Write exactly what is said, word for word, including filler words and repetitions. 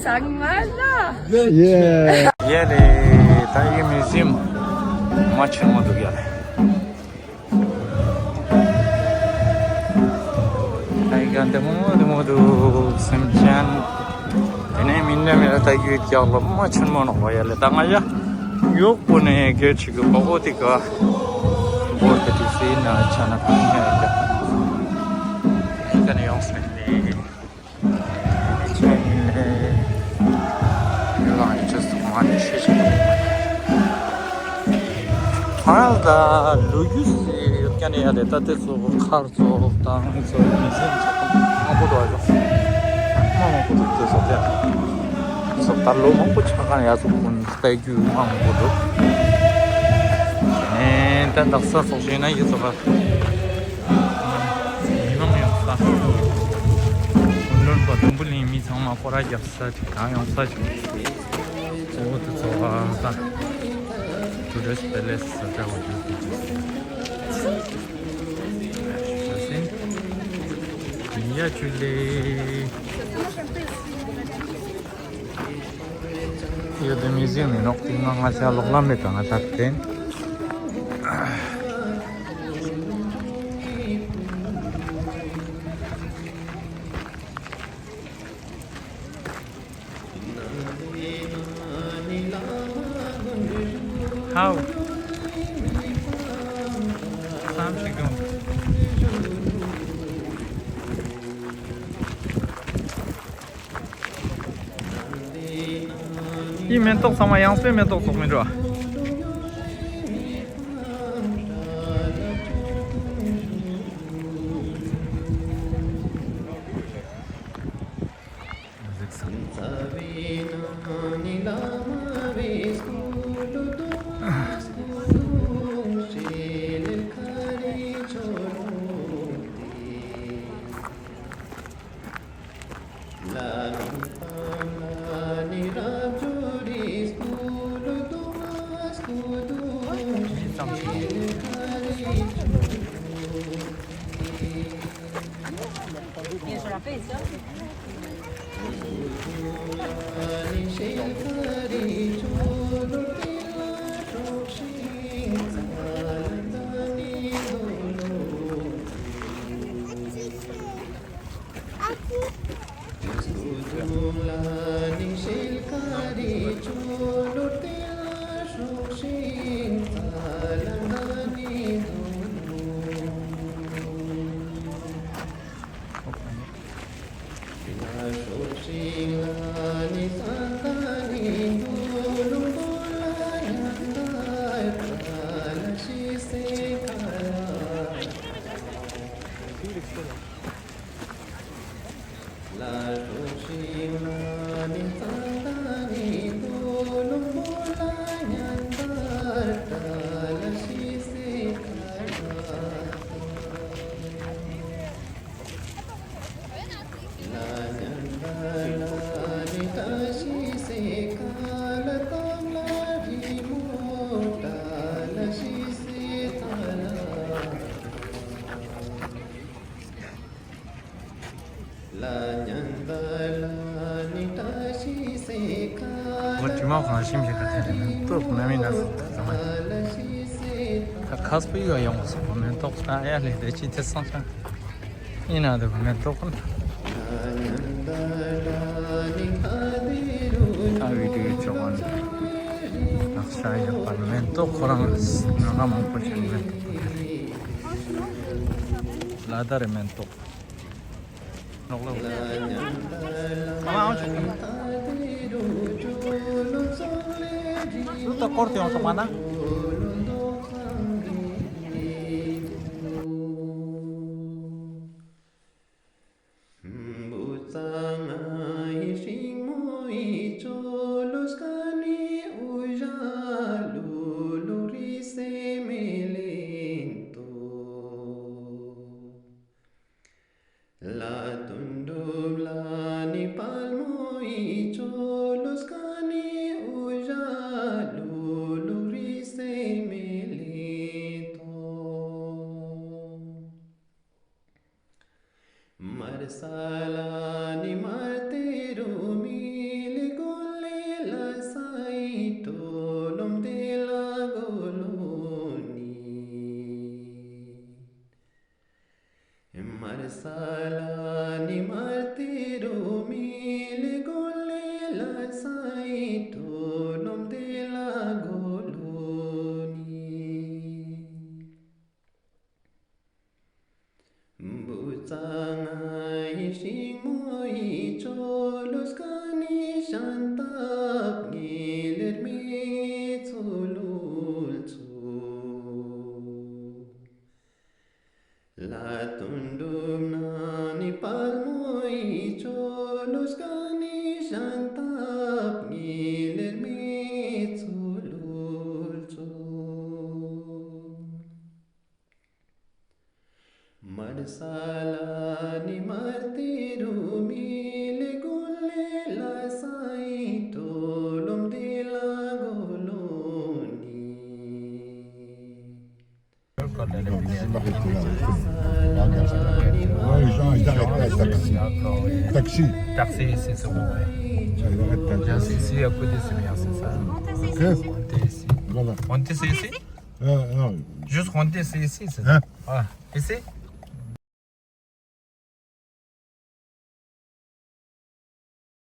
དང་ང་ལ། ཡེ། ཡེ་ལེ། ད་ཡི་མིའུ་ཟི་ཡམ་མ་ཆེན་མོ་འདུག་ཡ་ལེ། ད་ཡི་ག་འདི་མོ་འདི་མོ་འདུག་སེམས་ཅན། དེ་ནས་མི་འདྲ་མི་འདྲ་ད་ཡུལ་རྒྱག་ལོ་མ་ཆེན་མོ་ནོག་པ་ཡ་ལེ། ད་ང་ཡ་ཡོག་པོ་ནས་སྐད་ཅིག་གི་པ་འོ་དེ་ག་བོར་དེ་དུས་སི་ན་ཆ་ན་གང་ཡ་ཡ་ཡ་ཀ་ནས་ཡོང་སེ་ནས། ཧ་ལ་ད་ལོ་རྒྱུས་སི་ཡོད་ཀྱ་ནས་ཡ་ལེ། ད་དེ་ཚོ་མཁར་ཚོ་དང་ཚོ་མིའུ་ཟི་ཡམ་ཚོ་མང་པོ་འདུག་ཨ། ཚོ་མ་མང་པོ་འདུག་དེ་ཚོ་དེ་ཚོ་ད་ལོ་མང་པོ་ཆགས་ཀ་ནས་ཡ་ཚོ་ཀུན་ལྟ་རྒྱུ་མང་པོ་འདུག་ཨེ་ད་དག་ས་སོགས་ཞེ་ན་ཡོད་ཚོ་ག་མི་མང་ཡོང་ས། ཀུན་ལོན་པ་འཛམ་བུ་གླིང་མི་ཚང་མ་སྐོར་ར་རྒྱབ་ས་ཅིག་དང་ཡོང་ས་ཅིག་འོ་དེ་ཚོ་བ་ད་ཊུ་རིསྚ་པེ་ལེསི་ཟེར་བ་ཡོད་དེ་ཅིག་ཤ་སེ་ཡ་ཅུ་ལེ། ཡོད་དེ་མིའུ་ཟི་ཡམ་མི་ནོག་དེ་ང་ང་ཚ་ལོག་ལམ་མེད་ཀ་ང་ད་དེ། ཧའོ། བསམ་ཞིག་ཡོང་། འི་མེ་ཏོག་ཚང་མ་ཡང་སྤེ་མེ་ཏོག་ཙོགས་མི་འགྲོ། འོ་དྲི་མ་ཁོང་ཞིམ་ཞིག་ག་ཐེ་རེ་ནང་ཏོག་ན་མི་ན་སུ་ད་ཚང་མ་ད་ཁ་སྤུ་ཡོ་ཡོང་སོང་མེ་ཏོག་ད་ཡ་ལེ་དེ་ཅི་ཐེ་སང་ཆ་ཨིན་ན་དེ་མེ་ཏོག་ཁོང་། ད་བི་ཌིའོ་ཅོག་གོ་ནག་ཤ་ཡོད་པ་མེ་ཏོག་ཁོ་རང་ང་ག་མང་པོ་ཞིག་མེ་ཏོག་ལ་དྭགས་རི་མེ་ཏོག་ནོག་ལོ། ཨ་མ་ཨང་ཆོག་གི། སུ་ད་སྐོར་ཏེ་ཡོང་ཐོག་མ་ན། Taxi, c'est bon, ouais. Taxi, ici, c'est à côté, c'est bien, c'est ça. Ok. Monter ici. Voilà. Monter, c'est ici? Euh, non. Juste monter, c'est ici, c'est ça? Hein? Ah, ici?